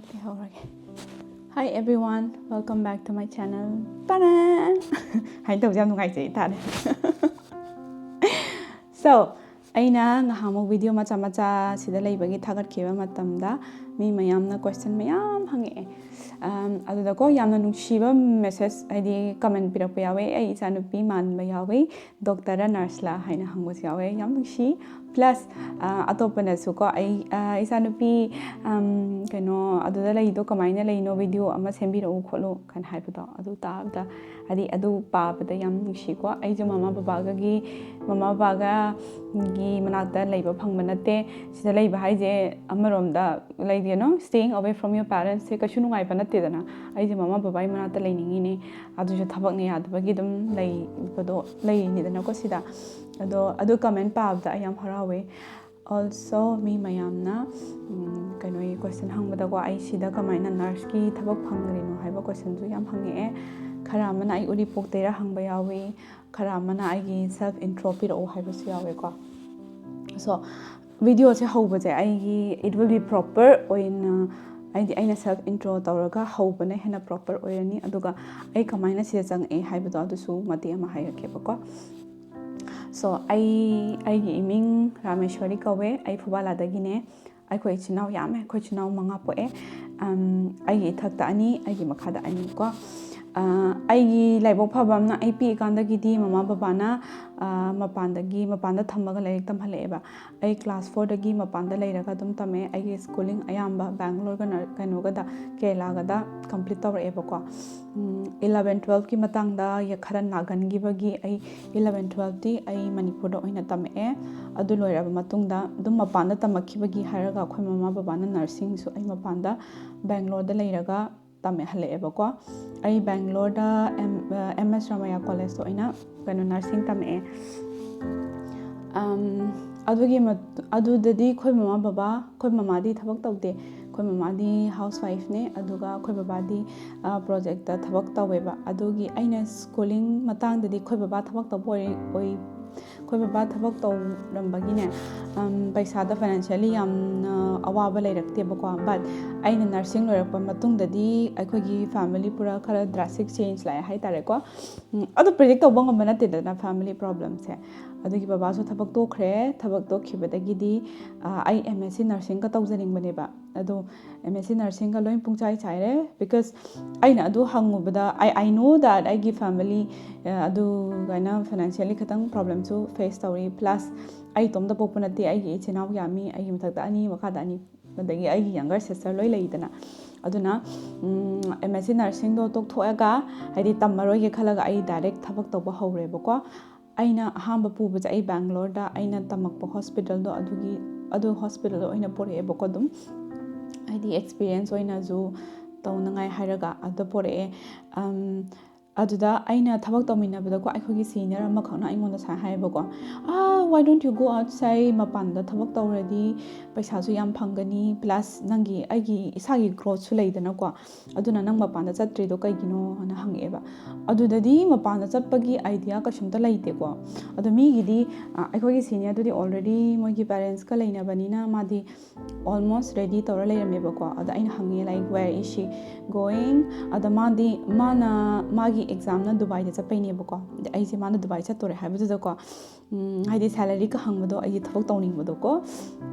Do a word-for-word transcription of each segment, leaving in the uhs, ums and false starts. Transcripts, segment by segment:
ꯍꯧꯔꯒꯦ. Hi everyone, welcome back to my channel. ꯇꯥꯅꯥ! ꯍꯥꯏꯅ ꯇꯧꯕꯁꯦ ꯌꯥꯝ ꯅꯨꯡꯉꯥꯏꯖꯩ ꯏꯇꯥꯗꯤ. So, ꯑꯩꯅ ꯉꯍꯥꯟꯃꯨꯛ video ꯃꯆꯥ ꯃꯆꯥ ꯁꯤꯗ ꯂꯩꯕꯒꯤ ꯊꯥꯒꯠꯈꯤꯕ ꯃꯇꯝꯗ ꯃꯤ ꯃꯌꯥꯝꯅ question ꯃꯌꯥꯝ ꯍꯪꯉꯛꯑꯦ. ꯑꯝ, ꯑꯗꯨꯗꯀꯣ ꯌꯥꯝꯅ ꯅꯨꯡꯁꯤꯕ message, ꯍꯥꯏꯗꯤ comment ꯄꯤꯔꯛꯄ ꯌꯥꯎꯋꯦ, "ꯑꯩ ꯏꯆꯥꯅꯨꯄꯤ ꯃꯥꯟꯕ ꯌꯥꯎꯋꯤ, doctor ꯔ nurse ꯂ?" ꯍꯥꯏꯅ ꯍꯪꯕꯁꯨ ꯌꯥꯎꯋꯦ, ꯌꯥꯝ ꯅꯨꯡꯁꯤ. Plus, ꯑ, ꯑꯇꯣꯞꯄꯅꯁꯨꯀꯣ, "ꯑꯩ, ꯑ, ꯏꯆꯥꯅꯨꯄꯤ, ꯑꯝ, ꯀꯩꯅꯣ ꯑꯗꯨꯗ ꯂꯩꯗꯣ ꯀꯃꯥꯏꯅ ꯂꯩꯅꯣ, video ꯑꯃ ꯁꯦꯝꯕꯤꯔꯛꯎ ꯈꯣꯠꯂꯨ" ꯀꯥꯏꯅ ꯍꯥꯏꯕꯗꯣ, ꯑꯗꯨ ꯇꯥꯕꯗ, ꯍꯥꯏꯗꯤ ꯑꯗꯨ ꯄꯥꯕꯗ ꯌꯥꯝ ꯅꯨꯡꯁꯤꯀꯣ꯫ ꯑꯩꯁꯨ ꯃꯃꯥ ꯕꯕꯥꯒꯒꯤ, ꯃꯃꯥ ꯕꯕꯥꯒꯒꯤ ꯃꯅꯥꯛꯇ ꯂꯩꯕ ꯐꯪꯕ ꯅꯠꯇꯦ꯫ ꯁꯤꯗ ꯂꯩꯕ ꯍꯥꯏꯁꯦ ꯑꯃꯔꯣꯝꯗ ꯂꯩꯗꯦꯅꯣ, staying away from your parents ꯁꯦ ꯀꯩꯁꯨ ꯅꯨꯡꯉꯥꯏꯕ ꯅꯠꯇꯦꯗꯅ꯫ ꯑꯩꯁꯦ ꯃꯃꯥ ꯕꯕꯥꯒꯤ ꯃꯅꯥꯛꯇ ꯂꯩꯅꯤꯡꯉꯤꯅꯦ, ꯑꯗꯨꯁꯨ ꯊꯕꯛꯅ ꯌꯥꯗꯕꯒꯤ ꯑꯗꯨꯝ ꯂꯩꯕꯗꯣ ꯂꯩꯔꯤꯅꯤꯗꯅꯀꯣ ꯁꯤꯗ꯫ ꯑꯗꯣ ꯑꯗꯨ comment ꯄꯥꯕꯗ ꯑꯩ ꯌꯥꯝ ꯍꯔꯥꯎꯋꯦ꯫ Also, ꯃꯤ ꯃꯌꯥꯝꯅ, ꯎꯝ, ꯀꯩꯅꯣꯒꯤ question ꯍꯪꯕꯗꯀꯣ, "ꯑꯩ ꯁꯤꯗ ꯀꯃꯥꯏꯅ nurse ꯀꯤ ꯊꯕꯛ ꯐꯪꯈ꯭ꯔꯤꯅꯣ?" ꯍꯥꯏꯕ question ꯁꯨ ꯌꯥꯝ ꯍꯪꯉꯛꯑꯦ꯫ ꯈꯔ ꯑꯃꯅ ꯑꯩ ꯎꯔꯤꯄꯣꯛꯇꯩꯔ ꯍꯪꯕ ꯌꯥꯎꯏ, ꯈꯔ ꯑꯃꯅ ꯑꯩꯒꯤ self intro ꯄꯤꯔꯛꯎ ꯍꯥꯏꯕꯁꯨ ꯌꯥꯎꯋꯦꯀꯣ꯫ So, video ꯁꯦ ꯍꯧꯕꯁꯦ ꯑꯩꯒꯤ, it will be proper ꯑꯣꯏꯅ, ꯍꯥꯏꯗꯤ ꯑꯩꯅ self intro ꯇꯧꯔꯒ ꯍꯧꯕꯅ ꯍꯦꯟꯅ proper ꯑꯣꯏꯔꯅꯤ꯫ ꯑꯗꯨꯒ ꯑꯩ ꯀꯃꯥꯏꯅ ꯁꯤꯗ ꯆꯪꯉꯛꯑꯦ ꯍꯥꯏꯕꯗꯣ ꯑꯗꯨꯁꯨ ꯃꯇꯦꯛ ꯑꯃ ꯍꯥꯏꯔꯛꯀꯦꯕꯀꯣ꯫ So, ꯑꯩ, ꯑꯩꯒꯤ ꯏꯃꯤꯡ ꯔꯥꯃꯦꯁ꯭ꯋꯔꯤ ꯀꯧꯋꯦ, ꯑꯩ ꯐꯨꯕꯥꯂꯥꯗꯒꯤꯅꯦ꯫ ꯑꯩꯈꯣꯏ ꯏꯆꯤꯟ ꯏꯅꯥꯎ ꯌꯥꯝꯃꯦ, ꯑꯩꯈꯣꯏ ꯏꯆꯤꯟ ꯏꯅꯥꯎ ꯃꯉꯥ ꯄꯣꯛꯑꯦ꯫ ꯑꯝ, ꯑꯩꯒꯤ ꯏꯊꯛꯇ ꯑꯅꯤ, ꯑꯩꯒꯤ ꯃꯈꯥꯗ ꯑꯅꯤ ꯀꯣ꯫ ꯑ, ꯑꯩꯒꯤ ꯂꯥꯏꯕꯛ ꯐꯕ ꯑꯃꯅ, ꯑꯩ ꯄꯤꯛꯏꯀꯥꯟꯗꯒꯤꯗꯤ ꯃꯃꯥ ꯕꯕꯥꯅ, ꯑ, ꯃꯄꯥꯟꯗꯒꯤ, ꯃꯄꯥꯟꯗ ꯊꯝꯃꯒ ꯂꯥꯏꯔꯤꯛ ꯇꯝꯍꯜꯂꯛꯑꯦꯕ꯫ ꯑꯩ class four ꯗꯒꯤ ꯃꯄꯥꯟꯗ ꯂꯩꯔꯒ ꯑꯗꯨꯝ ꯇꯝꯃꯦ꯫ ꯑꯩꯒꯤ schooling ꯑꯌꯥꯝꯕ ꯕꯦꯡꯒ꯭ꯂꯣꯔꯒ ꯅ-, ꯀꯩꯅꯣꯒꯗ, ꯀꯦꯔꯂꯥꯒꯗ complete ꯇꯧꯔꯛꯑꯦꯕꯀꯣ꯫ ꯎꯝ, eleven twelve ꯀꯤ ꯃꯇꯥꯡꯗ ꯌ-, ꯈꯔ ꯅꯥꯒꯟꯈꯤꯕꯒꯤ ꯑꯩ eleven twelve ꯇꯤ ꯑꯩ ꯃꯅꯤꯄꯨꯔꯗ ꯑꯣꯏꯅ ꯇꯝꯃꯛꯑꯦ꯫ ꯑꯗꯨ ꯂꯣꯏꯔꯕ ꯃꯇꯨꯡꯗ ꯑꯗꯨꯝ ꯃꯄꯥꯟꯗ ꯇꯝꯃꯛꯈꯤꯕꯒꯤ ꯍꯥꯏꯔꯒ ꯑꯩꯈꯣꯏ ꯃꯃꯥ ꯕꯕꯥꯅ nursing ꯁꯨ ꯑꯩ ꯃꯄꯥꯟꯗ ꯕꯦꯡꯒ꯭ꯂꯣꯔꯗ ꯂꯩꯔꯒ ꯇꯝꯃꯛꯍꯜꯂꯛꯑꯦꯕꯀꯣ꯫ ꯑꯩ ꯕꯦꯡꯒ꯭ꯂꯣꯔꯗ ꯑꯦꯝ-, ꯑ, ꯑꯦꯝ ꯑꯦꯁ ꯔꯥꯃꯥꯌꯥ ꯀꯣꯂꯦꯖꯇ ꯑꯣꯏꯅ ꯀꯩꯅꯣ nursing ꯇꯝꯃꯛꯑꯦ꯫ ꯑꯝ, ꯑꯗꯨꯒꯤ ꯃꯠ-, ꯑꯗꯨꯗꯗꯤ ꯑꯩꯈꯣꯏ ꯃꯃꯥ ꯕꯕꯥ, ꯑꯩꯈꯣꯏ ꯃꯃꯥꯗꯤ ꯊꯕꯛ ꯇꯧꯗꯦ꯫ ꯑꯩꯈꯣꯏ ꯃꯃꯥꯗꯤ house wife ꯅꯦ, ꯑꯗꯨꯒ ꯑꯩꯈꯣꯏ ꯕꯕꯥꯗꯤ, ꯑ, project ꯇ ꯊꯕꯛ ꯇꯧꯋꯦꯕ꯫ ꯑꯗꯨꯒꯤ ꯑꯩꯅ schooling ꯃꯇꯥꯡꯗꯗꯤ ꯑꯩꯈꯣꯏ ꯕꯕꯥ ꯊꯕꯛ ꯇꯧꯕ ꯑꯣꯏ-, ꯑꯣꯏ-, ꯑꯩꯈꯣꯏ ꯕꯕꯥ ꯊꯕꯛ ꯇꯧꯔꯝꯕꯒꯤꯅꯦ, ꯄꯩꯁꯥꯗ financially ꯌꯥꯝꯅ ꯑꯋꯥꯕ ꯂꯩꯔꯛꯇꯦꯕꯀꯣ꯫ But ꯑꯩꯅ nursing ꯂꯣꯏꯔꯛꯄ ꯃꯇꯨꯡꯗꯗꯤ ꯑꯩꯈꯣꯏꯒꯤ family ꯄꯨꯔꯥ ꯈꯔ drastic change ꯂꯥꯛꯑꯦ ꯍꯥꯏꯇꯥꯔꯦꯀꯣ꯫ ꯑꯗꯨ predict ꯇꯧꯕ ꯉꯝꯕ ꯅꯠꯇꯦꯗꯅ family problemꯁꯦ꯫ ꯑꯗꯨꯒꯤ ꯕꯕꯥꯁꯨ ꯊꯕꯛ ꯇꯣꯛꯈ꯭ꯔꯦ꯫ ꯊꯕꯛ ꯇꯣꯛꯈꯤꯕꯗꯒꯤꯗꯤ ꯑꯩ M S C nursingꯒ ꯇꯧꯖꯅꯤꯡꯕꯅꯦꯕ꯫ ꯑꯗꯣ M S C nursingꯒ ꯂꯣꯏ ꯄꯨꯡꯆꯥꯏ ꯆꯥꯏꯔꯦ꯫ Because ꯑꯩꯅ ꯑꯗꯨ ꯍꯪꯉꯨꯕꯗ, I I know that ꯑꯩꯒꯤ family ꯑꯗꯨ ꯀꯥꯏꯅ financially ꯈꯤꯇꯪ problemꯁꯨ face ꯇꯧꯔꯤ꯫ Plus ꯑꯩ ꯏꯇꯣꯝꯇ ꯄꯣꯛꯄ ꯅꯠꯇꯦ, ꯑꯩꯒꯤ ꯏꯆꯤꯟ ꯏꯅꯥꯎ ꯌꯥꯝꯃꯤ꯫ ꯑꯩꯒꯤ ꯃꯊꯛꯇ ꯑꯅꯤ, ꯃꯈꯥꯗ ꯑꯅꯤ, ꯑꯗꯒꯤ ꯑꯩꯒꯤ younger sister ꯂꯣꯏ ꯂꯩꯗꯅ꯫ ꯑꯗꯨꯅ M S C nursingꯗꯣ ꯇꯣꯛꯊꯣꯛꯑꯒ, ꯍꯥꯏꯗꯤ ꯇꯝꯃꯔꯣꯏꯒꯦ ꯈꯜꯂꯒ ꯑꯩ direct ꯊꯕꯛ ꯇꯧꯕ ꯍꯧꯔꯦꯕꯀꯣ꯫ ꯑꯩꯅ ꯑꯍꯥꯟꯕ ꯄꯨꯕꯁꯦ ꯑꯩ Bangaloreꯗ ꯑꯩꯅ ꯇꯝꯃꯛꯄ hospitalꯗꯣ, ꯑꯗꯨꯒꯤ, ꯑꯗꯨ hospitalꯗ ꯑꯣꯏꯅ ꯄꯨꯔꯛꯑꯦꯕꯀꯣ꯫ ꯑꯗꯨꯝ ꯍꯥꯏꯗꯤ experience ꯑꯣꯏꯅꯁꯨ ꯇꯧꯅꯉꯥꯏ ꯍꯥꯏꯔꯒ ꯑꯗꯨꯗ ꯄꯨꯔꯛꯑꯦ꯫ ꯑꯗꯨꯗ ꯑꯩꯅ ꯊꯕꯛ ꯇꯧꯃꯤꯟꯅꯕꯗꯀꯣ, ꯑꯩꯈꯣꯏꯒꯤ senior ꯑꯃꯈꯛꯅ ꯑꯩꯉꯣꯟꯗ ꯁꯨꯃꯥꯏꯅ ꯍꯥꯏꯌꯦꯕꯀꯣ, "Ah, why don't you go outside? ꯃꯄꯥꯟꯗ ꯊꯕꯛ ꯇꯧꯔꯗꯤ ꯄꯩꯁꯥꯁꯨ ꯌꯥꯝ ꯐꯪꯒꯅꯤ, plus ꯅꯪꯒꯤ, ꯑꯩꯒꯤ ꯏꯁꯥꯒꯤ growthꯁꯨ ꯂꯩꯗꯅꯀꯣ꯫ ꯑꯗꯨꯅ ꯅꯪ ꯃꯄꯥꯟꯗ ꯆꯠꯇ꯭ꯔꯤꯗꯣ ꯀꯩꯒꯤꯅꯣ?" ꯍꯥꯏꯅ ꯍꯪꯉꯛꯑꯦꯕ꯫ ꯑꯗꯨꯗꯗꯤ ꯃꯄꯥꯟꯗ ꯆꯠꯄꯒꯤ idea ꯀꯩꯁꯨꯝꯇ ꯂꯩꯇꯦꯀꯣ꯫ ꯑꯗꯣ ꯃꯤꯒꯤꯗꯤ, ꯑ, ꯑꯩꯈꯣꯏꯒꯤ seniorꯗꯨꯗꯤ already ꯃꯣꯏꯒꯤ parentsꯀ ꯂꯩꯅꯕꯅꯤꯅ ꯃꯥꯗꯤ almost ready ꯇꯧꯔ ꯂꯩꯔꯝꯃꯦꯕꯀꯣ꯫ ꯑꯗ ꯑꯩꯅ ꯍꯪꯉꯦ, like, "Where is she going?" ꯑꯗ ꯃꯥꯗꯤ, ꯃꯥꯅ, ꯃꯥꯒꯤ examꯅ ꯗꯨꯕꯥꯏꯗ ꯆꯠꯄꯩꯅꯦꯕꯀꯣ꯫ ꯑꯗ ꯑꯩꯁꯦ ꯃꯥꯅ ꯗꯨꯕꯥꯏ ꯆꯠꯇꯣꯔꯦ ꯍꯥꯏꯕꯗꯨꯗꯀꯣ, ꯎꯝ, ꯍꯥꯏꯗꯤ salaryꯒ ꯍꯪꯕꯗꯣ ꯑꯩꯒꯤ ꯊꯕꯛ ꯇꯧꯅꯤꯡꯕꯗꯣꯀꯣ꯫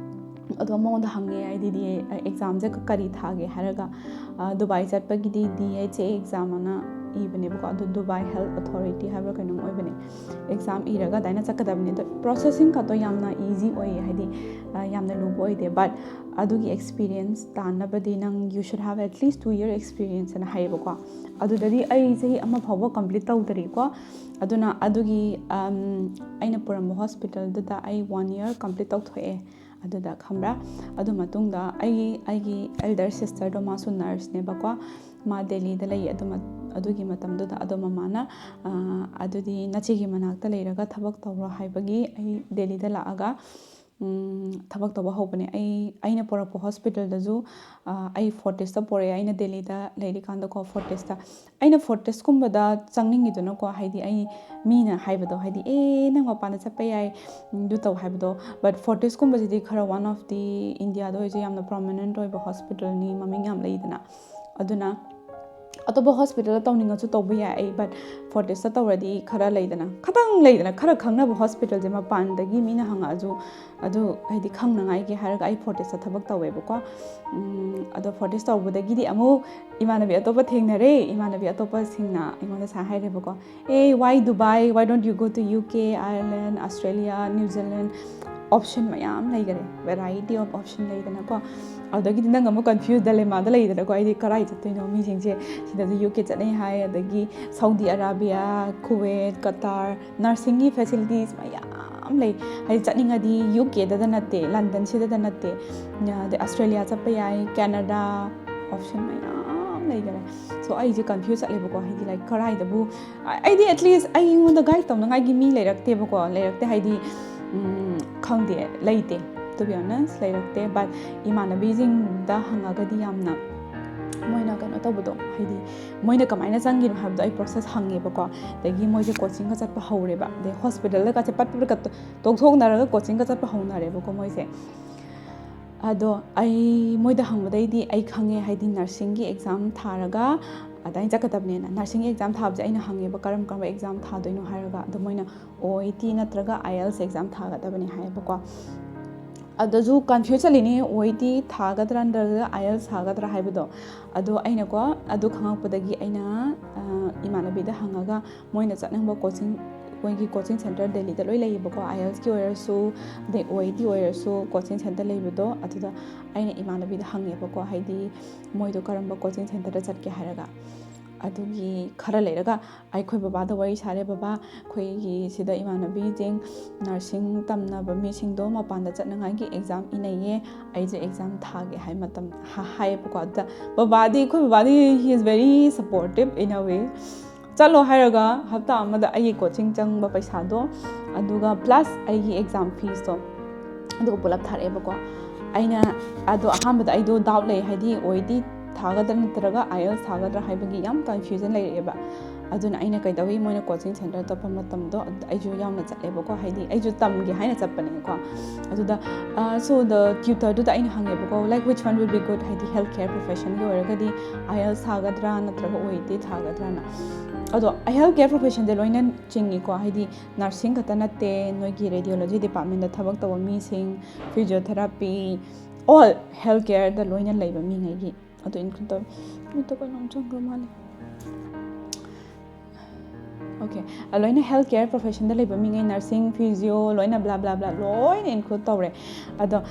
ꯑꯗꯣ ꯃꯉꯣꯟꯗ ꯍꯪꯉꯦ, ꯍꯥꯏꯗꯤ, "D A examꯁꯦ ꯀꯔꯤ ꯊꯥꯒꯦ?" ꯍꯥꯏꯔꯒ, ꯑ, Dubai ꯆꯠꯄꯒꯤꯗꯤ D H A exam ꯑꯅ ꯏꯕꯅꯦꯕꯀꯣ꯫ ꯑꯗꯨ Dubai Health Authority ꯍꯥꯏꯕ꯭ꯔꯥ ꯀꯩꯅꯣꯝ ꯑꯣꯏꯕꯅꯦ꯫ Exam ꯏꯔꯒ ꯑꯗꯨꯃꯥꯏꯅ ꯆꯠꯀꯗꯕꯅꯤ꯫ ꯑꯗꯣ processing ꯈꯛꯇꯣ ꯌꯥꯝꯅ easy ꯑꯣꯏꯌꯦ, ꯍꯥꯏꯗꯤ, ꯑ, ꯌꯥꯝꯅ ꯂꯨꯕ ꯑꯣꯏꯗꯦ꯫ But ꯑꯗꯨꯒꯤ experience ꯇꯥꯟꯅꯕꯗꯤ ꯅꯪ, you should have at least two year experience ꯑꯅ ꯍꯥꯏꯌꯦꯕꯀꯣ꯫ ꯑꯗꯨꯗꯗꯤ ꯑꯩ ꯆꯍꯤ ꯑꯃ ꯐꯥꯎꯕ complete ꯇꯧꯗ꯭ꯔꯤꯀꯣ꯫ ꯑꯗꯨꯅ ꯑꯗꯨꯒꯤ, ꯑꯝ, ꯑꯩꯅ ꯄꯨꯔꯝꯕ hospitalꯗꯨꯗ ꯑꯩ one year complete ꯇꯧꯊꯣꯛꯑꯦ꯫ ꯑꯗꯨꯗ ꯈꯪꯕ꯭ꯔꯥ, ꯑꯗꯨ ꯃꯇꯨꯡꯗ ꯑꯩꯒꯤ, ꯑꯩꯒꯤ elder sisterꯗꯣ, ꯃꯥꯁꯨ nurseꯅꯦꯕꯀꯣ, ꯃꯥ ꯗꯦꯜꯂꯤꯗ ꯂꯩ꯫ ꯑꯗꯨ ꯃ-, ꯑꯗꯨꯒꯤ ꯃꯇꯝꯗꯨꯗ ꯑꯗꯣ ꯃꯃꯥꯅ, ꯑ, "ꯑꯗꯨꯗꯤ ꯅꯆꯦꯒꯤ ꯃꯅꯥꯛꯇ ꯂꯩꯔꯒ ꯊꯕꯛ ꯇꯧꯔꯣ" ꯍꯥꯏꯕꯒꯤ ꯑꯩ ꯗꯦꯜꯂꯤꯗ ꯂꯥꯛꯑꯒ ꯎꯝ, ꯊꯕꯛ ꯇꯧꯕ ꯍꯧꯕꯅꯦ꯫ ꯑꯩ, ꯑꯩꯅ ꯄꯣꯔꯛꯄ ꯍꯣꯁꯄꯤꯇꯥꯜꯗꯁꯨ, ꯑ, ꯑꯩ ꯐꯣꯔꯇꯤꯁꯇ ꯄꯣꯔꯛꯑꯦ, ꯑꯩꯅ ꯗꯦꯜꯂꯤꯗ ꯂꯩꯔꯤꯀꯥꯟꯗꯀꯣ, ꯐꯣꯔꯇꯤꯁꯇ꯫ ꯑꯩꯅ ꯐꯣꯔꯇꯤꯁꯀꯨꯝꯕꯗ ꯆꯪꯅꯤꯡꯉꯤꯗꯨꯅꯀꯣ, ꯍꯥꯏꯗꯤ ꯑꯩ, ꯃꯤꯅ ꯍꯥꯏꯕꯗꯣ, ꯍꯥꯏꯗꯤ, "ꯑꯦ, ꯅꯪ ꯃꯄꯥꯟꯗ ꯆꯠꯄ ꯌꯥꯏ, ꯎꯝ, ꯑꯗꯨ ꯇꯧ" ꯍꯥꯏꯕꯗꯣ꯫ But ꯐꯣꯔꯇꯤꯁꯀꯨꯝꯕꯁꯤꯗꯤ ꯈꯔ one of the Indiaꯗ ꯑꯣꯏꯔꯁꯨ ꯌꯥꯝꯅ prominent ꯑꯣꯏꯕ ꯍꯣꯁꯄꯤꯇꯥꯜꯅꯤ, ꯃꯃꯤꯡ ꯌꯥꯝ ꯂꯩꯗꯅ꯫ ꯑꯗꯨꯅ ꯑꯇꯣꯞꯄ ꯍꯣꯁꯄꯤꯇꯥꯜꯗ ꯇꯧꯅꯤꯡꯉꯁꯨ ꯇꯧꯕ ꯌꯥꯏ ꯑꯩ, but ꯐꯣꯔꯇꯤꯁꯇ ꯇꯧꯔꯗꯤ ꯈꯔ ꯂꯩꯗꯅ, ꯈꯇꯪ ꯂꯩꯗꯅ, ꯈꯔ ꯈꯪꯅꯕ ꯍꯣꯁꯄꯤꯇꯥꯜꯁꯦ, ꯃꯄꯥꯟꯗꯒꯤ ꯃꯤꯅ ꯍꯪꯉꯛꯑꯁꯨ, ꯑꯗꯨ ꯍꯥꯏꯗꯤ ꯈꯪꯅꯉꯥꯏꯒꯤ ꯍꯥꯏꯔꯒ ꯑꯩ ꯐꯣꯔꯇꯤꯁꯇ ꯊꯕꯛ ꯇꯧꯋꯦꯕꯀꯣ꯫ ꯎꯝ, ꯑꯗꯣ ꯐꯣꯔꯇꯤꯁ ꯇꯧꯕꯗꯒꯤꯗꯤ ꯑꯃꯨꯛ ꯏꯃꯥꯟꯅꯕꯤ ꯑꯇꯣꯞꯄ ꯊꯦꯡꯅꯔꯦ꯫ ꯏꯃꯥꯟꯅꯕꯤ ꯑꯇꯣꯞꯄꯁꯤꯡꯅ ꯑꯩꯉꯣꯟꯗ ꯁꯨꯃꯥꯏꯅ ꯍꯥꯏꯔꯦꯕꯀꯣ, "ꯑꯦ, why Dubai? Why don't you go to UK, Ireland, Australia, New Zealand? Option ꯃꯌꯥꯝ ꯂꯩꯈꯔꯦ, variety of option ꯂꯩꯗꯅꯀꯣ꯫ ꯑꯗꯨꯗꯒꯤꯗꯤ ꯅꯪ ꯑꯃꯨꯛ confuse dilemmaꯗ ꯂꯩꯗꯅꯀꯣ, ꯑꯩꯗꯤ ꯀꯔꯥꯏ ꯆꯠꯇꯣꯏꯅꯣ? ꯃꯤꯁꯤꯡꯁꯦ ꯁꯤꯗꯁꯨ UK ꯆꯠꯅꯩ ꯍꯥꯏ, ꯑꯗꯒꯤ ꯁꯥꯎꯗꯤ ꯑꯔꯥꯕꯤꯌꯥ, ꯀꯨꯋꯦꯠ, ꯀꯇꯥꯔ, nursingꯒꯤ facilities ꯃꯌꯥꯝ ꯂꯩ꯫ ꯍꯥꯏꯗꯤ ꯆꯠꯅꯤꯡꯉꯗꯤ UKꯗꯗ ꯅꯠꯇꯦ, ꯂꯟꯗꯟꯁꯤꯗꯗ ꯅꯠꯇꯦ, ꯑꯗꯩ ꯑꯁꯇ꯭ꯔꯦꯂꯤꯌꯥ ꯆꯠꯄ ꯌꯥꯏ, ꯀꯦꯅꯗꯥ, option ꯃꯌꯥꯝ ꯂꯩꯈꯔꯦ꯫ So ꯑꯩꯁꯦ confuse ꯆꯠꯂꯦꯕꯀꯣ, ꯍꯥꯏꯗꯤ, like, ꯀꯔꯥꯏꯗꯕꯨ, ꯑ-, ꯑꯩꯗꯤ at least ꯑꯩꯉꯣꯟꯗ guide ꯇꯧꯅꯉꯥꯏꯒꯤ ꯃꯤ ꯂꯩꯔꯛꯇꯦꯕꯀꯣ, ꯂꯩꯔꯛꯇꯦ ꯍꯥꯏꯗꯤ, ꯎꯝ, ꯈꯪꯗꯦ, ꯂꯩꯇꯦ, to be honest, ꯂꯩꯔꯛꯇꯦ꯫ But ꯏꯃꯥꯟꯅꯕꯤꯁꯤꯡꯗ ꯍꯪꯉꯒꯗꯤ ꯌꯥꯝꯅ ꯃꯣꯏꯅ ꯀꯩꯅꯣ ꯇꯧꯕꯗꯣ, ꯍꯥꯏꯗꯤ ꯃꯣꯏꯅ ꯀꯃꯥꯏꯅ ꯆꯪꯈꯤꯅꯣ ꯍꯥꯏꯕꯗꯣ ꯑꯩ process ꯍꯪꯉꯦꯕꯀꯣ꯫ ꯑꯗꯒꯤ ꯃꯣꯏꯁꯦ coachingꯒ ꯆꯠꯄ ꯍꯧꯔꯦꯕ, ꯑꯗꯩ hospitalꯗꯒꯁꯦ ꯄꯠ ꯄꯠ ꯇꯣꯛꯊꯣꯛꯅꯔꯒ coachingꯒ ꯆꯠꯄ ꯍꯧꯅꯔꯦꯕꯀꯣ ꯃꯣꯏꯁꯦ꯫ ꯑꯗꯣ ꯑꯩ ꯃꯣꯏꯗ ꯍꯪꯕꯗꯩꯗꯤ ꯑꯩ ꯈꯪꯉꯦ, ꯍꯥꯏꯗꯤ nursingꯒꯤ exam ꯊꯥꯔꯒ ꯑꯗꯨꯃꯥꯏꯅ ꯆꯠꯀꯗꯕꯅꯦꯅ꯫ Nursingꯒꯤ exam ꯊꯥꯕꯁꯦ ꯑꯩꯅ ꯍꯪꯉꯦꯕ, "ꯀꯔꯝ ꯀꯔꯝꯕ exam ꯊꯥꯗꯣꯏꯅꯣ?" ꯍꯥꯏꯔꯒ꯫ ꯑꯗꯣ ꯃꯣꯏꯅ OET ꯅꯠꯇ꯭ꯔꯒ IELTS exam ꯊꯥꯒꯗꯕꯅꯦ ꯍꯥꯏꯌꯦꯕꯀꯣ꯫ ꯑꯗꯨꯁꯨ confuse ꯆꯠꯂꯤꯅꯤ, OET ꯊꯥꯒꯗ꯭ꯔꯥ ꯅꯠꯇ꯭ꯔꯒ IELTS ꯊꯥꯒꯗ꯭ꯔꯥ ꯍꯥꯏꯕꯗꯣ꯫ ꯑꯗꯣ ꯑꯩꯅꯀꯣ, ꯑꯗꯨ ꯈꯪꯉꯛꯄꯗꯒꯤ ꯑꯩꯅ, ꯑ, ꯏꯃꯥꯟꯅꯕꯤꯗ ꯍꯪꯉꯒ, ꯃꯣꯏꯅ ꯆꯠꯅꯤꯡꯕ coaching, ꯃꯣꯏꯒꯤ coaching centre ꯗꯦꯜꯂꯤꯗ ꯂꯣꯏ ꯂꯩꯌꯦꯕꯀꯣ, IELTSꯀꯤ ꯑꯣꯏꯔꯁꯨ, ꯑꯗꯩ OET ꯑꯣꯏꯔꯁꯨ coaching centre ꯂꯩꯕꯗꯣ꯫ ꯑꯗꯨꯗ ꯑꯩꯅ ꯏꯃꯥꯟꯅꯕꯤꯗ ꯍꯪꯉꯦꯕꯀꯣ, ꯍꯥꯏꯗꯤ ꯃꯣꯏꯗꯣ ꯀꯔꯝꯕ coaching centreꯗ ꯆꯠꯀꯦ ꯍꯥꯏꯔꯒ꯫ ꯑꯗꯨꯒꯤ ꯈꯔ ꯂꯩꯔꯒ ꯑꯩꯈꯣꯏ ꯕꯕꯥꯗ ꯋꯥꯔꯤ ꯁꯥꯔꯦ, "ꯕꯕꯥ, ꯑꯩꯈꯣꯏꯒꯤ ꯁꯤꯗ ꯏꯃꯥꯟꯅꯕꯤꯁꯤꯡ nursing ꯇꯝꯅꯕ ꯃꯤꯁꯤꯡꯗꯣ ꯃꯄꯥꯟꯗ ꯆꯠꯅꯉꯥꯏꯒꯤ exam ꯏꯅꯩꯌꯦ, ꯑꯩꯁꯦ exam ꯊꯥꯒꯦ" ꯍꯥꯏ ꯃꯇꯝ ꯍꯥ-, ꯍꯥꯏꯌꯦꯕꯀꯣ꯫ ꯑꯗꯨꯗ ꯕꯕꯥꯗꯤ, ꯑꯩꯈꯣꯏ ꯕꯕꯥꯗꯤ, he is very supportive in a way꯫ ꯆꯠꯂꯣ ꯍꯥꯏꯔꯒ ꯍꯞꯇꯥ ꯑꯃꯗ ꯑꯩꯒꯤ coaching ꯆꯪꯕ ꯄꯩꯁꯥꯗꯣ, ꯑꯗꯨꯒ plus ꯑꯩꯒꯤ exam feesꯇꯣ, ꯑꯗꯨꯒ ꯄꯨꯂꯞ ꯊꯥꯔꯛꯑꯦꯕꯀꯣ꯫ ꯑꯩꯅ ꯑꯗꯣ ꯑꯍꯥꯟꯕꯗ ꯑꯩꯗꯣ ꯗꯥꯎꯠ ꯂꯩ, ꯍꯥꯏꯗꯤ ꯑꯣ ꯏ ꯇꯤ ꯊꯥꯒꯗ꯭ꯔꯥ ꯅꯠꯇ꯭ꯔꯒ ꯑꯥꯏ ꯑꯦꯜꯁ ꯊꯥꯒꯗ꯭ꯔꯥ ꯍꯥꯏꯕꯒꯤ ꯌꯥꯝ ꯀꯟꯐ꯭ꯌꯨꯖꯟ ꯂꯩꯔꯛꯑꯦꯕ꯫ ꯑꯗꯨꯅ ꯑꯩꯅ ꯀꯩꯗꯧꯏ, ꯃꯣꯏꯅ ꯀꯣꯆꯤꯡ ꯁꯦꯟꯇꯔ ꯆꯠꯄ ꯃꯇꯝꯗꯣ ꯑꯩꯁꯨ ꯌꯥꯎꯅ ꯆꯠꯂꯦꯕꯀꯣ, ꯍꯥꯏꯗꯤ ꯑꯩꯁꯨ ꯇꯝꯒꯦ ꯍꯥꯏꯅ ꯆꯠꯄꯅꯦꯀꯣ꯫ ꯑꯗꯨꯗ ꯁꯣ ꯗ ꯇ꯭ꯌꯨꯇꯔꯗꯨꯗ ꯑꯩꯅ ꯍꯪꯉꯦꯕꯀꯣ, like which one will be good, ꯍꯥꯏꯗꯤ ꯍꯦꯜꯊ ꯀꯦꯌꯔ ꯄ꯭ꯔꯣꯐꯦꯁꯟꯒꯤ ꯑꯣꯏꯔꯒꯗꯤ ꯑꯥꯏ ꯑꯦꯜꯁ ꯊꯥꯒꯗ꯭ꯔꯥ ꯅꯠꯇ꯭ꯔꯒ ꯑꯣ ꯏ ꯇꯤ ꯊꯥꯒꯗ꯭ꯔꯥꯅ꯫ ꯑꯗꯣ ꯍꯦꯜꯊ ꯀꯦꯌꯔ ꯄ꯭ꯔꯣꯐꯦꯁꯟꯁꯦ ꯂꯣꯏꯅ ꯆꯤꯡꯉꯤꯀꯣ, ꯍꯥꯏꯗꯤ ꯅꯔꯁꯤꯡ ꯈꯛꯇ ꯅꯠꯇꯦ, ꯅꯣꯏꯒꯤ ꯔꯦꯗꯤꯑꯣꯂꯣꯖꯤ ꯗꯤꯄꯥꯔꯠꯃꯦꯟꯗ ꯊꯕꯛ ꯇꯧꯕ ꯃꯤꯁꯤꯡ, ꯐꯤꯖꯤꯌꯣꯊꯦꯔꯥꯄꯤ, ꯑꯣꯜ ꯍꯦꯜꯊ ꯀꯦꯌꯔꯗ ꯂꯣꯏꯅ ꯂꯩꯕ ꯃꯤꯉꯩꯒꯤ ꯑꯗꯨ ꯏꯟꯀ꯭ꯂꯨꯗ ꯇꯧꯋꯤ꯫ ꯃꯤꯠꯇ ꯀꯩꯅꯣꯝ ꯆꯪꯈ꯭ꯔ ꯃꯥꯜꯂꯦ꯫ ꯑꯣꯀꯦ, ꯂꯣꯏꯅ ꯍꯦꯜꯊ ꯀꯦꯌꯔ ꯄ꯭ꯔꯣꯐꯦꯁꯟꯗ ꯂꯩꯕ ꯃꯤꯉꯩ, ꯅꯔꯁꯤꯡ, ꯐꯤꯖꯤꯌꯣ, ꯂꯣꯏꯅ ꯕ꯭ꯂꯥ ꯕ꯭ꯂꯥ ꯕ꯭ꯂꯥ ꯂꯣꯏꯅ ꯏꯟꯀ꯭ꯂꯨꯗ ꯇꯧꯔꯦ꯫ ꯑꯗꯣ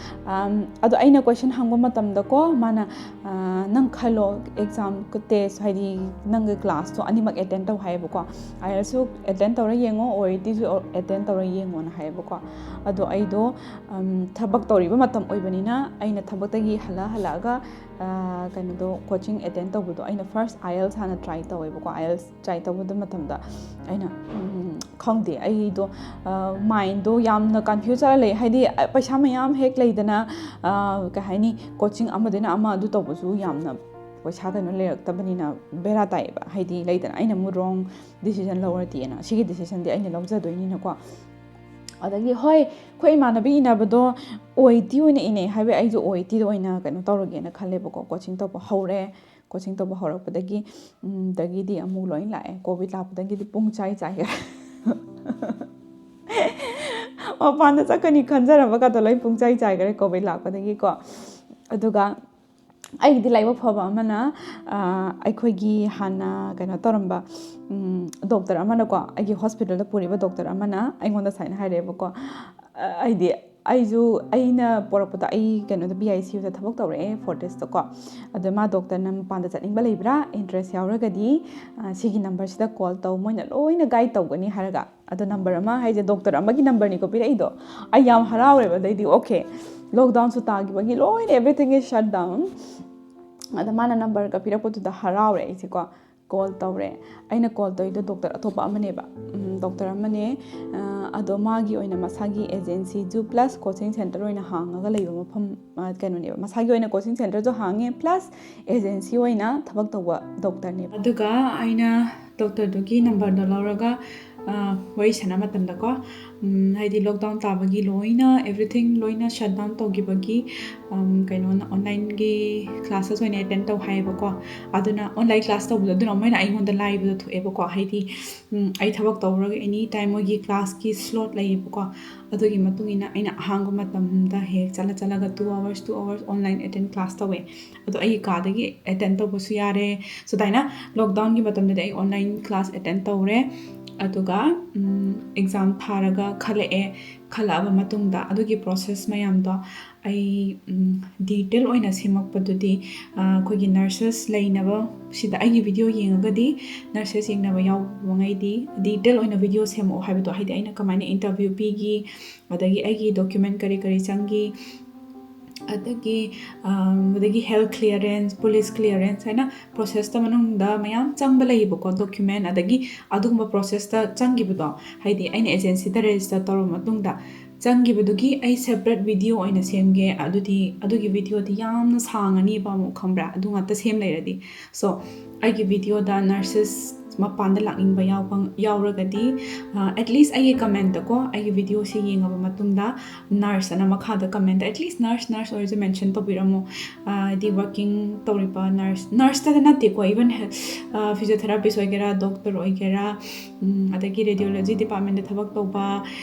ꯑꯗꯣ ꯑꯩꯅ ꯀꯣꯏꯁꯟ ꯍꯪꯕ ꯃꯇꯝꯗꯀꯣ, ꯃꯥꯅ ꯅꯪ ꯈꯜꯂꯣ, ꯑꯦꯛꯖꯥꯝ, ꯇꯦꯁ, ꯍꯥꯏꯗꯤ ꯅꯪꯒꯤ ꯀ꯭ꯂꯥꯁꯇꯣ ꯑꯅꯤꯃꯛ ꯑꯦꯇꯦꯟ ꯇꯧ ꯍꯥꯏꯌꯦꯕꯀꯣ꯫ ꯑꯥꯏ ꯑꯦꯜꯁꯨ ꯑꯦꯇꯦꯟ ꯇꯧꯔ ꯌꯦꯡꯉꯣ, ꯑꯣ ꯏ ꯇꯤꯁꯨ ꯑꯦꯇꯦꯟ ꯇꯧꯔ ꯌꯦꯡꯉꯣꯅ ꯍꯥꯏꯌꯦꯕꯀꯣ꯫ ꯑꯗꯣ ꯑꯩꯗꯣ ꯊꯕꯛ ꯇꯧꯔꯤꯕ ꯃꯇꯝ ꯑꯣꯏꯕꯅꯤꯅ, ꯑꯩꯅ ꯊꯕꯛꯇꯒꯤ ꯍꯜꯂ ꯍꯜꯂꯛꯑꯒ ꯀꯩꯅꯣꯗꯣ, ꯀꯣꯆꯤꯡ ꯑꯦꯇꯦꯟ ꯇꯧꯕꯗꯣ ꯑꯩꯅ ꯐꯥꯔꯁ ꯑꯥꯏ ꯑꯦꯜꯁ ꯍꯥꯟꯅ ꯇ꯭ꯔꯥꯏ ꯇꯧꯋꯦꯕꯀꯣ꯫ ꯑꯥꯏ ꯑꯦꯜꯁ ꯇ꯭ꯔꯥꯏ ꯇꯧꯕꯗ ꯃꯇꯝꯗ ꯑꯩꯅ ꯈꯪꯗꯦ, ꯑꯩꯗꯣ ꯃꯥꯏꯟꯗꯣ ꯌꯥꯝꯅ ꯀꯟꯐ꯭ꯌꯨꯁ ꯆꯠꯂ ꯂꯩ꯫ ꯍꯥꯏꯗꯤ ꯄꯩꯁꯥ ꯃꯌꯥꯝ ꯍꯦꯛ ꯂꯩꯗꯅ, ꯀꯩ ꯍꯥꯏꯅꯤ, ꯀꯣꯆꯤꯡ ꯑꯃꯗꯩꯅ ꯑꯃ ꯑꯗꯨ ꯇꯧꯕꯁꯨ ꯌꯥꯝꯅ ꯄꯩꯁꯥ ꯀꯩꯅꯣ ꯂꯩꯔꯛꯇꯕꯅꯤꯅ ꯕꯦꯔꯥ ꯇꯥꯏꯌꯦꯕ꯫ ꯍꯥꯏꯗꯤ ꯂꯩꯗꯅ, ꯑꯩꯅ ꯑꯃꯨꯛ ꯔꯣꯡ ꯗꯤꯁꯤꯖꯟ ꯂꯧꯔꯗꯤꯅ, ꯁꯤꯒꯤ ꯗꯤꯁꯤꯖꯟꯗꯤ ꯑꯩꯅ ꯂꯧꯖꯗꯣꯏꯅꯤꯅꯀꯣ꯫ ꯑꯗꯒꯤ ꯍꯣꯏ, ꯑꯩꯈꯣꯏ ꯏꯃꯥꯟꯅꯕꯤ ꯏꯟꯅꯕꯗꯣ ꯑꯣ ꯏ ꯇꯤ ꯑꯣꯏꯅ ꯏꯟꯅꯩ ꯍꯥꯏꯕ, ꯑꯩꯁꯨ ꯑꯣ ꯏ ꯇꯤꯗ ꯑꯣꯏꯅ ꯀꯩꯅꯣ ꯇꯧꯔꯒꯦꯅ ꯈꯜꯂꯦꯕꯀꯣ꯫ ꯀꯣꯆꯤꯡ ꯇꯧꯕ ꯍꯧꯔꯦ꯫ ꯀꯣꯆꯤꯡ ꯇꯧꯕ ꯍꯧꯔꯛꯄꯗꯒꯤ ꯗꯒꯤꯗꯤ ꯑꯃꯨꯛ ꯂꯣꯏ ꯂꯥꯛꯑꯦ꯫ ꯀꯣꯚꯤꯗ ꯂꯥꯛꯄꯗꯒꯤꯗꯤ ꯄꯨꯡ ꯆꯥꯏ ꯆꯥꯏꯈ꯭ꯔꯦ꯫ ꯃꯄꯥꯟꯗ ꯆꯠꯀꯅꯤ ꯈꯟꯖꯔꯝꯕꯒꯗꯣ ꯂꯣꯏ ꯄꯨꯡ ꯆꯥꯏ ꯆꯥꯏꯈ꯭ꯔꯦ ꯀꯣꯚꯤꯗ ꯂꯥꯛꯄꯗꯒꯤꯀꯣ꯫ ꯑꯗꯨꯒ ꯑꯩꯒꯤꯗꯤ ꯂꯥꯏꯕꯛ ꯐꯕ ꯑꯃꯅ, ꯑꯩꯈꯣꯏꯒꯤ ꯍꯥꯟꯅ ꯀꯩꯅꯣ ꯇꯧꯔꯝꯕ ꯗꯣꯛꯇꯔ ꯑꯃꯅꯀꯣ, ꯑꯩꯒꯤ ꯍꯣꯁꯄꯤꯇꯥꯜꯗ ꯄꯨꯔꯤꯕ ꯗꯣꯛꯇꯔ ꯑꯃꯅ ꯑꯩꯉꯣꯟꯗ ꯁꯨꯃꯥꯏꯅ ꯍꯥꯏꯔꯛꯑꯦꯕꯀꯣ꯫ ꯍꯥꯏꯗꯤ ꯑꯩꯁꯨ, ꯑꯩꯅ ꯄꯣꯔꯛꯄꯗ ꯑꯩ ꯀꯩꯅꯣꯗ ꯕꯤ ꯑꯥꯏ ꯁꯤ ꯌꯨꯗ ꯊꯕꯛ ꯇꯧꯔꯛꯑꯦ, ꯐꯣꯔꯇꯤꯁꯇꯀꯣ꯫ ꯑꯗꯣ ꯃꯥ, "ꯗꯣꯛꯇꯔ, ꯅꯪ ꯃꯄꯥꯟꯗ ꯆꯠꯅꯤꯡꯕ ꯂꯩꯕ꯭ꯔꯥ? ꯏꯟꯇꯔꯦꯁ ꯌꯥꯎꯔꯒꯗꯤ ꯁꯤꯒꯤ ꯅꯝꯕꯔꯁꯤꯗ ꯀꯣꯜ ꯇꯧ, ꯃꯣꯏꯅ ꯂꯣꯏꯅ ꯒꯥꯏꯗ ꯇꯧꯒꯅꯤ" ꯍꯥꯏꯔꯒ꯫ ꯑꯗꯣ ꯅꯝꯕꯔ ꯑꯃ ꯍꯥꯏꯁꯦ ꯗꯣꯛꯇꯔ ꯑꯃꯒꯤ ꯅꯝꯕꯔꯅꯤꯀꯣ ꯄꯤꯔꯛꯏꯗꯣ꯫ ꯑꯩ ꯌꯥꯝ ꯍꯔꯥꯎꯔꯦꯕ꯫ ꯑꯗꯩꯗꯤ ꯑꯣꯀꯦ, ꯂꯣꯛꯗꯥꯎꯟꯁꯨ ꯇꯥꯈꯤꯕꯒꯤ ꯂꯣꯏꯅ everything is shut down꯫ ꯑꯗ ꯃꯥꯅ ꯅꯝꯕꯔꯒ ꯄꯤꯔꯛꯄꯗꯨꯗ ꯍꯔꯥꯎꯔꯦ ꯑꯩꯁꯦꯀꯣ꯫ ꯀꯣꯜ ꯇꯧꯔꯦ꯫ ꯑꯩꯅ ꯀꯣꯜ ꯇꯧꯔꯤꯗꯣ ꯗꯣꯛꯇꯔ ꯑꯇꯣꯞꯄ ꯑꯃꯅꯦꯕ꯫ ꯎꯝ, ꯗꯣꯛꯇꯔ ꯑꯃꯅꯦ꯫ ꯑ, ꯑꯗꯣ ꯃꯥꯒꯤ ꯑꯣꯏꯅ ꯃꯁꯥꯒꯤ ꯑꯦꯖꯦꯟꯁꯤꯁꯨ ꯄ꯭ꯂꯁ ꯀꯣꯆꯤꯡ ꯁꯦꯟꯇꯔ ꯑꯣꯏꯅ ꯍꯥꯡꯉꯒ ꯂꯩꯕ ꯃꯐꯝ, ꯑ, ꯀꯩꯅꯣꯅꯦꯕ꯫ ꯃꯁꯥꯒꯤ ꯑꯣꯏꯅ ꯀꯣꯆꯤꯡ ꯁꯦꯟꯇꯔꯁꯨ ꯍꯥꯡꯉꯦ, ꯄ꯭ꯂꯁ ꯑꯦꯖꯦꯟꯁꯤ ꯑꯣꯏꯅ ꯊꯕꯛ ꯇꯧꯕ ꯗꯣꯛꯇꯔꯅꯦꯕ꯫ ꯑꯗꯨꯒ ꯑꯩꯅ ꯗꯣꯛꯇꯔꯗꯨꯒꯤ ꯅꯝꯕꯔꯗꯣ ꯂꯧꯔꯒ, ꯑ, ꯋꯥꯔꯤ ꯁꯥꯟꯅꯕ ꯃꯇꯝꯗꯀꯣ, ꯎꯝ, ꯍꯥꯏꯗꯤ ꯂꯣꯛꯗꯥꯎꯟ ꯇꯥꯕꯒꯤ ꯂꯣꯏꯅ everything ꯂꯣꯏꯅ shut down ꯇꯧꯈꯤꯕꯒꯤ, ꯎꯝ, ꯀꯩꯅꯣꯅ, ꯑꯣꯟꯂꯥꯏꯟꯒꯤ ꯀ꯭ꯂꯥꯁꯦꯁ ꯑꯣꯏꯅ ꯑꯦꯇꯦꯟ ꯇꯧ ꯍꯥꯏꯌꯦꯕꯀꯣ꯫ ꯑꯗꯨꯅ ꯑꯣꯟꯂꯥꯏꯟ ꯀ꯭ꯂꯥꯁ ꯇꯧꯕꯗꯣ ꯑꯗꯨꯅ ꯃꯣꯏꯅ ꯑꯩꯉꯣꯟꯗ ꯂꯥꯏꯕꯗꯣ ꯊꯣꯛꯑꯦꯕꯀꯣ꯫ ꯍꯥꯏꯗꯤ, ꯎꯝ, ꯑꯩ ꯊꯕꯛ ꯇꯧꯔꯒ ꯑꯦꯅꯤ ꯇꯥꯏꯝ ꯃꯣꯏꯒꯤ ꯀ꯭ꯂꯥꯁꯀꯤ ꯁ꯭ꯂꯣꯠ ꯂꯩꯌꯦꯕꯀꯣ꯫ ꯑꯗꯨꯒꯤ ꯃꯇꯨꯡ ꯏꯟꯅ ꯑꯩꯅ ꯑꯍꯥꯡꯕ ꯃꯇꯝꯗ ꯍꯦꯛ ꯆꯠꯂ ꯆꯠꯂꯒ two hours, two hours online attend class ꯇꯧꯋꯦ꯫ ꯑꯗꯣ ꯑꯩꯒꯤ ꯀꯥꯗꯒꯤ ꯑꯦꯇꯦꯟ ꯇꯧꯕꯁꯨ ꯌꯥꯔꯦ꯫ So ꯑꯗꯨꯃꯥꯏꯅ ꯂꯣꯛꯗꯥꯎꯟꯒꯤ ꯃꯇꯝꯗꯗꯤ ꯑꯩ ꯑꯣꯟꯂꯥꯏꯟ ꯀ꯭ꯂꯥꯁ ꯑꯦꯇꯦꯟ ꯇꯧꯔꯦ꯫ ꯑꯗꯨꯒ, ꯎꯝ, ꯑꯦꯛꯖꯥꯝ ꯊꯥꯔꯒ ꯈꯜꯂꯛꯑꯦ꯫ ꯈꯜꯂꯛꯑꯕ ꯃꯇꯨꯡꯗ ꯑꯗꯨꯒꯤ ꯄ꯭ꯔꯣꯁꯦꯁ ꯃꯌꯥꯝꯗꯣ ꯑꯩ, ꯎꯝ, ꯗꯤꯇꯦꯜ ꯑꯣꯏꯅ ꯁꯦꯝꯃꯛꯄꯗꯨꯗꯤ, ꯑ, ꯑꯩꯈꯣꯏꯒꯤ ꯅꯔꯁꯦꯁ ꯂꯩꯅꯕ ꯁꯤꯗ ꯑꯩꯒꯤ ꯚꯤꯗꯤꯑꯣ ꯌꯦꯡꯉꯒꯗꯤ ꯅꯔꯁꯦꯁ ꯌꯦꯡꯅꯕ ꯌꯥꯎꯕꯉꯩꯗꯤ ꯗꯤꯇꯦꯜ ꯑꯣꯏꯅ ꯚꯤꯗꯤꯑꯣ ꯁꯦꯝꯃꯛꯑꯣ ꯍꯥꯏꯕꯗꯣ, ꯍꯥꯏꯗꯤ ꯑꯩꯅ ꯀꯃꯥꯏꯅ ꯏꯟꯇꯔꯚ꯭ꯌꯨ ꯄꯤꯈꯤ, ꯑꯗꯒꯤ ꯑꯩꯒꯤ ꯗꯣꯀ꯭ꯌꯨꯃꯦꯟ ꯀꯔꯤ ꯀꯔꯤ ꯆꯪꯈꯤ, ꯑꯗꯒꯤ, ꯑꯝ, ꯑꯗꯒꯤ health clearance, police clearance ꯍꯥꯏꯅ ꯄ꯭ꯔꯣꯁꯦꯁꯇ ꯃꯅꯨꯡꯗ ꯃꯌꯥꯝ ꯆꯪꯕ ꯂꯩꯌꯦꯕꯀꯣ, ꯗꯣꯀ꯭ꯌꯨꯃꯦꯟ, ꯑꯗꯒꯤ ꯑꯗꯨꯒꯨꯝꯕ ꯄ꯭ꯔꯣꯁꯦꯁꯇ ꯆꯪꯈꯤꯕꯗꯣ, ꯍꯥꯏꯗꯤ ꯑꯩꯅ ꯑꯦꯖꯦꯟꯁꯤꯗ ꯔꯦꯖꯤꯁꯇꯔ ꯇꯧꯔꯕ ꯃꯇꯨꯡꯗ ꯆꯪꯈꯤꯕꯗꯨꯒꯤ ꯑꯩ ꯁꯦꯄꯔꯦꯠ ꯚꯤꯗꯤꯑꯣ ꯑꯣꯏꯅ ꯁꯦꯝꯒꯦ꯫ ꯑꯗꯨꯗꯤ ꯑꯗꯨꯒꯤ ꯚꯤꯗꯤꯑꯣꯗꯤ ꯌꯥꯝꯅ ꯁꯥꯡꯉꯅꯤꯕ ꯑꯃꯨꯛ, ꯈꯪꯕ꯭ꯔꯥ? ꯑꯗꯨ ꯉꯥꯛꯇ ꯁꯦꯝ ꯂꯩꯔꯗꯤ꯫ So ꯑꯩꯒꯤ ꯚꯤꯗꯤꯑꯣꯗ ꯅꯔꯁꯦꯁ ꯃꯄꯥꯟꯗ ꯂꯥꯛꯅꯤꯡꯕ ꯌꯥꯎꯕ, ꯌꯥꯎꯔꯒꯗꯤ, ꯑ, at least ꯑꯩꯒꯤ ꯀꯃꯦꯟꯇꯀꯣ, ꯑꯩꯒꯤ ꯚꯤꯗꯤꯑꯣꯁꯤ ꯌꯦꯡꯉꯕ ꯃꯇꯨꯡꯗ ꯅꯔꯁ ꯑꯅ ꯃꯈꯥꯗ comment, at least nurse, nurse ꯑꯣꯏꯔꯁꯨ ꯃꯦꯟꯁꯟ ꯇꯧꯕꯤꯔꯝꯃꯣ꯫ ꯑ, ꯍꯥꯏꯗꯤ ꯋꯥꯔꯀꯤꯡ ꯇꯧꯔꯤꯕ ꯅꯔꯁ, ꯅꯔꯁꯇꯗ ꯅꯠꯇꯦꯀꯣ, even ꯍꯦꯜ-, ꯑ, ꯐꯤꯖꯤꯌꯣꯊꯦꯔꯥꯄꯤꯁ ꯑꯣꯏꯒꯦꯔꯥ, ꯗꯣꯛꯇꯔ ꯑꯣꯏꯒꯦꯔꯥ, ꯎꯝ, ꯑꯗꯒꯤ ꯔꯦꯗꯤꯑꯣꯂꯣꯖꯤ ꯗꯤꯄꯥꯔꯠꯃꯦꯟꯗ ꯊꯕꯛ ꯇꯧꯕ,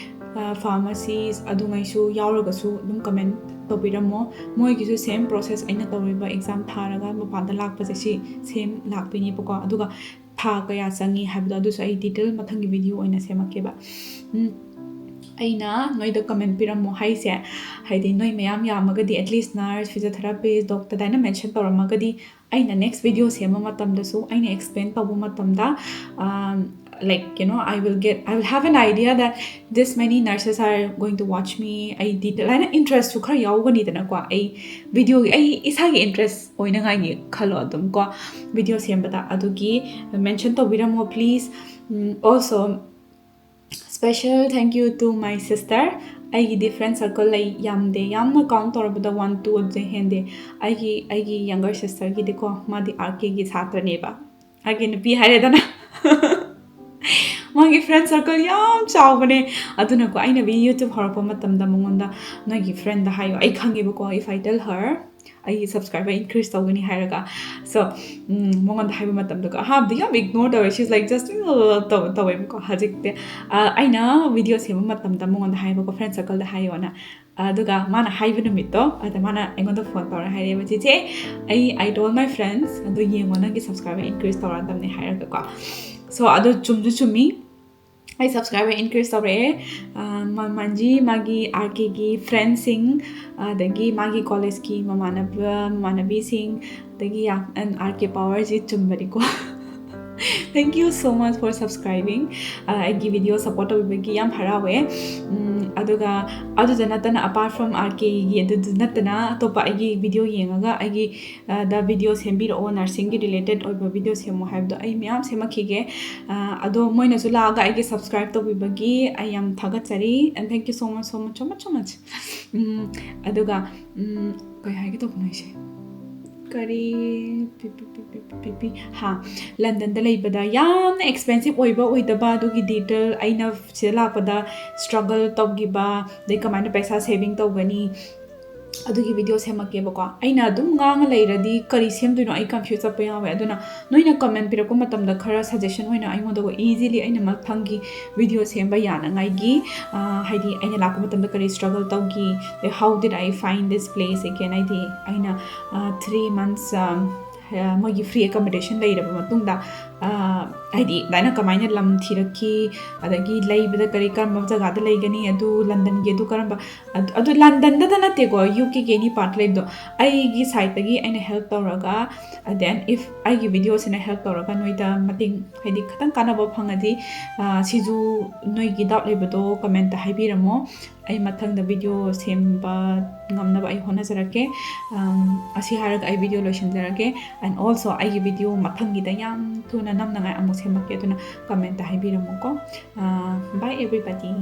ꯑ, ꯐꯥꯔꯃꯥꯁꯤꯁ ꯑꯗꯨꯉꯩꯁꯨ ꯌꯥꯎꯔꯒꯁꯨ ꯑꯗꯨꯝ ꯀꯃꯦꯟ ꯇꯧꯕꯤꯔꯝꯃꯣ꯫ ꯃꯣꯏꯒꯤꯁꯨ ꯁꯦꯝ ꯄ꯭ꯔꯣꯁꯦꯁ, ꯑꯩꯅ ꯇꯧꯔꯤꯕ ꯑꯦꯛꯖꯥꯝ ꯊꯥꯔꯒ ꯃꯄꯥꯟꯗ ꯂꯥꯛꯄꯁꯦ ꯁꯤ ꯁꯦꯝ ꯂꯥꯛꯇꯣꯏꯅꯦꯕꯀꯣ꯫ ꯑꯗꯨꯒ ꯊꯥ ꯀꯌꯥ ꯆꯪꯉꯤ ꯍꯥꯏꯕꯗꯣ ꯑꯗꯨꯁꯨ ꯑꯩ ꯗꯤꯇꯦꯜ ꯃꯊꯪꯒꯤ ꯚꯤꯗꯤꯑꯣ ꯑꯣꯏꯅ ꯁꯦꯝꯃꯛꯀꯦꯕ꯫ ꯎꯝ, ꯑꯩꯅ ꯅꯣꯏꯗ ꯀꯃꯦꯟ ꯄꯤꯔꯝꯃꯣ ꯍꯥꯏꯁꯦ, ꯍꯥꯏꯗꯤ ꯅꯣꯏ ꯃꯌꯥꯝ ꯌꯥꯝꯃꯒꯗꯤ at least ꯅꯔꯁ, ꯐꯤꯖꯤꯌꯣꯊꯦꯔꯥꯄꯤꯁ, ꯗꯣꯛꯇꯔ ꯑꯗꯨꯃꯥꯏꯅ ꯃꯦꯟꯁꯟ ꯇꯧꯔꯝꯃꯒꯗꯤ ꯑꯩꯅ ꯅꯦꯛꯁ ꯚꯤꯗꯤꯑꯣ ꯁꯦꯝꯕ ꯃꯇꯝꯗꯁꯨ ꯑꯩꯅ ꯑꯦꯛꯁꯄ꯭ꯂꯦꯟ ꯇꯧꯕ ꯃꯇꯝꯗ, ꯑꯝ, like, you know, I will get, I will have an idea that this many nurses are going to watch me. ꯑꯩ detail ꯍꯥꯏꯅ interest ꯁꯨ ꯈꯔ ꯌꯥꯎꯒꯅꯤꯗꯅꯀꯣ꯫ ꯑꯩ video ꯒꯤ, ꯑꯩ ꯏꯁꯥꯒꯤ interest ꯑꯣꯏꯅꯉꯥꯏꯅꯤ ꯈꯜꯂꯣ ꯑꯗꯨꯝ ꯀꯣ, video ꯁꯦꯝꯕꯗ꯫ ꯑꯗꯨꯒꯤ mention ꯇꯧꯕꯤꯔꯝꯃꯣ please. Um, also, special thank you to my sister. ꯑꯩꯒꯤꯗꯤ friend circle ꯂꯩ ꯌꯥꯝꯗꯦ, ꯌꯥꯝꯅ count ꯇꯧꯔꯕꯗ one two ꯑꯗꯨꯗꯩ ꯍꯦꯟꯗꯦ꯫ ꯑꯩꯒꯤ, ꯑꯩꯒꯤ younger sister ꯒꯤꯗꯤꯀꯣ, ꯃꯥꯗꯤ ꯑꯥꯔ ꯀꯦꯒꯤ ꯁꯥꯇ꯭ꯔꯅꯦꯕ, ꯑꯩꯒꯤ ꯅꯨꯄꯤ ꯍꯥꯏꯔꯦꯗꯅ꯫ ꯃꯥꯒꯤ friend circle ꯌꯥꯝ ꯆꯥꯎꯕꯅꯦ꯫ ꯑꯗꯨꯅꯀꯣ, ꯑꯩꯅ ꯚꯤ-, YouTube ꯍꯧꯔꯛꯄ ꯃꯇꯝꯗ ꯃꯉꯣꯟꯗ, "ꯅꯣꯏꯒꯤ friend ꯗ ꯍꯥꯏꯌꯣ, ꯑꯩ ꯈꯪꯉꯦꯕꯀꯣ, if I tell her, ꯑꯩꯒꯤ subscriber increase ꯇꯧꯒꯅꯤ" ꯍꯥꯏꯔꯒ꯫ So, ꯎꯝ, ꯃꯉꯣꯟꯗ ꯍꯥꯏꯕ ꯃꯇꯝꯗꯀꯣ, ꯑꯍꯥꯟꯕꯗꯤ ꯌꯥꯝ ignore ꯇꯧꯋꯦ, she's like, "Just," ꯇꯧ-, ꯇꯧꯋꯦꯕꯀꯣ꯫ ꯍꯧꯖꯤꯛꯇꯤ, ꯑ, ꯑꯩꯅ video ꯁꯦꯝꯕ ꯃꯇꯝꯗ ꯃꯉꯣꯟꯗ ꯍꯥꯏꯕꯀꯣ, "Friend circle ꯗ ꯍꯥꯏꯌꯣꯅ"꯫ ꯑꯗꯨꯒ ꯃꯥꯅ ꯍꯥꯏꯕ ꯅꯨꯃꯤꯠꯇꯣ, ꯑꯗ ꯃꯥꯅ ꯑꯩꯉꯣꯟꯗ phone ꯇꯧꯔ ꯍꯥꯏꯔꯛꯑꯦꯕ, "ꯆꯦꯆꯦ, ꯑꯩ, I told my friends, ꯑꯗꯨ ꯌꯦꯡꯉꯣ, ꯅꯪꯒꯤ subscriber increase ꯇꯧꯔꯛꯑꯗꯕꯅꯦ" ꯍꯥꯏꯔꯒꯀꯣ꯫ So, ꯑꯗꯨ ꯆꯨꯝꯁꯨ ꯆꯨꯝꯃꯤ꯫ ꯑꯩ subscriber increase ꯇꯧꯔꯛꯑꯦ꯫ ꯑ, ꯃ-, ꯃꯥꯟꯖꯤ, ꯃꯥꯒꯤ ꯑꯥꯔ ꯀꯦꯒꯤ friend ꯁꯤꯡ, ꯑꯗꯒꯤ ꯃꯥꯒꯤ college ꯀꯤ ꯃꯃꯥꯟꯅꯕ, ꯃꯃꯥꯟꯅꯕꯤꯁꯤꯡ, ꯑꯗꯒꯤ ꯌꯥꯝ, and ꯑꯥꯔ ꯀꯦ power ꯁꯤ ꯆꯨꯝꯕꯅꯤꯀꯣ꯫ Thank you so much for subscribing. ꯑ, ꯑꯩꯒꯤ video support ꯇꯧꯕꯤꯕꯒꯤ ꯌꯥꯝ ꯍꯔꯥꯎꯋꯦ꯫ ꯎꯝ, ꯑꯗꯨꯒ ꯑꯗꯨꯗ ꯅꯠꯇꯅ, apart from ꯑꯥꯔ ꯀꯦꯒꯤ ꯑꯗꯨꯗ ꯅꯠꯇꯅ, ꯑꯇꯣꯞꯄ ꯑꯩꯒꯤ video ꯌꯦꯡꯉꯒ ꯑꯩꯒꯤ, ꯑ, ꯗ video ꯁꯦꯝꯕꯤꯔꯛꯑꯣ, nursing ꯒꯤ related ꯑꯣꯏꯕ video ꯁꯦꯝꯃꯣ ꯍꯥꯏꯕꯗꯣ ꯑꯩ ꯃꯌꯥꯝ ꯁꯦꯝꯃꯛꯈꯤꯒꯦ꯫ ꯑ, ꯑꯗꯣ ꯃꯣꯏꯅꯁꯨ ꯂꯥꯛꯑꯒ ꯑꯩꯒꯤ subscribe ꯇꯧꯕꯤꯕꯒꯤ ꯑꯩ ꯌꯥꯝ ꯊꯥꯒꯠꯆꯔꯤ, and thank you so much, so much, so much, so much. ꯎꯝ, ꯑꯗꯨꯒ, ꯎꯝ, ꯀꯩ ꯍꯥꯏꯒꯦ ꯇꯧꯕꯅꯣ ꯑꯩꯁꯦ? ꯀꯔꯤ, ꯄꯤ, ꯄꯤ, ꯄꯤ, ꯄꯤ, ꯄꯤ, ꯄꯤ, ꯄꯤ, ꯍꯥ, ꯂꯟꯗꯟꯗ ꯂꯩꯕꯗ ꯌꯥꯝꯅ expensive ꯑꯣꯏꯕ ꯑꯣꯏꯗꯕ ꯑꯗꯨꯒꯤ detail, ꯑꯩꯅ ꯁꯤꯗ ꯂꯥꯛꯄꯗ struggle ꯇꯧꯈꯤꯕ, ꯑꯗꯩ ꯀꯃꯥꯏꯅ ꯄꯩꯁꯥ saving ꯇꯧꯒꯅꯤ, ꯑꯗꯨꯒꯤ video ꯁꯦꯝꯃꯛꯀꯦꯕꯀꯣ꯫ ꯑꯩꯅ ꯑꯗꯨꯝ ꯉꯥꯡꯉ ꯂꯩꯔꯗꯤ ꯀꯔꯤ ꯁꯦꯝꯗꯣꯏꯅꯣ ꯑꯩ confuse ꯆꯠꯄ ꯌꯥꯎꯋꯦ꯫ ꯑꯗꯨꯅ ꯅꯣꯏꯅ comment ꯄꯤꯔꯛꯄ ꯃꯇꯝꯗ ꯈꯔ suggestion ꯑꯣꯏꯅ ꯑꯩꯉꯣꯟꯗ easily ꯑꯩꯅ ꯃꯊꯪꯒꯤ video ꯁꯦꯝꯕ ꯌꯥꯅꯉꯥꯏꯒꯤ, ꯑ, ꯍꯥꯏꯗꯤ ꯑꯩꯅ ꯂꯥꯛꯄ ꯃꯇꯝꯗ ꯀꯔꯤ struggle ꯇꯧꯈꯤ, ꯑꯗꯩ how did I find this place again, ꯍꯥꯏꯗꯤ ꯑꯩꯅ, ꯑ, three months, ꯑ, ꯃꯣꯏꯒꯤ free accommodation ꯂꯩꯔꯕ ꯃꯇꯨꯡꯗ, ꯍꯥꯏꯗꯤ ꯑꯗꯨꯃꯥꯏꯅ ꯀꯃꯥꯏꯅ ꯂꯝ ꯊꯤꯔꯛꯈꯤ, ꯑꯗꯒꯤ ꯂꯩꯕꯗ ꯀꯔꯤ, ꯀꯔꯝꯕ ꯖꯒꯥꯗ ꯂꯩꯒꯅꯤ, ꯑꯗꯨ ꯂꯟꯗꯟꯒꯤ ꯑꯗꯨ ꯀꯔꯝꯕ, ꯑꯗꯨ ꯂꯟꯗꯟꯗꯇ ꯅꯠꯇꯦꯀꯣ, ꯌꯨ ꯀꯦꯒꯤ ꯑꯦꯅꯤ ꯄꯥꯔꯠ ꯂꯩꯕꯗꯣ ꯑꯩꯒꯤ ꯁꯥꯏꯠꯇꯒꯤ ꯑꯩꯅ ꯍꯦꯜꯞ ꯇꯧꯔꯒ, and then if ꯑꯩꯒꯤ ꯚꯤꯗꯤꯑꯣꯁꯤꯅ ꯍꯦꯜꯞ ꯇꯧꯔꯒ ꯅꯣꯏꯗ ꯃꯇꯦꯡ, ꯍꯥꯏꯗꯤ ꯈꯤꯇꯪ ꯀꯥꯟꯅꯕ ꯐꯪꯉꯗꯤ, ꯁꯤꯁꯨ ꯅꯣꯏꯒꯤ ꯗꯥꯎꯠ ꯂꯩꯕꯗꯣ ꯀꯃꯦꯟꯇ ꯍꯥꯏꯕꯤꯔꯝꯃꯣ꯫ ꯑꯩ ꯃꯊꯪꯗ ꯚꯤꯗꯤꯑꯣ ꯁꯦꯝꯕ ꯉꯝꯅꯕ ꯑꯩ ꯍꯣꯠꯅꯖꯔꯛꯀꯦ꯫ ꯑꯁꯤ ꯍꯥꯏꯔꯒ ꯑꯩ ꯚꯤꯗꯤꯑꯣ ꯂꯣꯏꯁꯤꯟꯖꯔꯒꯦ꯫ And also ꯑꯩꯒꯤ ꯚꯤꯗꯤꯑꯣ ꯃꯊꯪꯒꯤꯗ ꯌꯥꯝ ꯊꯨꯅ ꯅꯝꯅꯉꯥꯏ ꯑꯃꯨꯛ ꯁꯦꯝꯃꯛꯀꯦ, ꯑꯗꯨꯅ ꯀꯃꯦꯟꯇ ꯍꯥꯏꯕꯤꯔꯝꯃꯣꯀꯣ꯫ Bye everybody.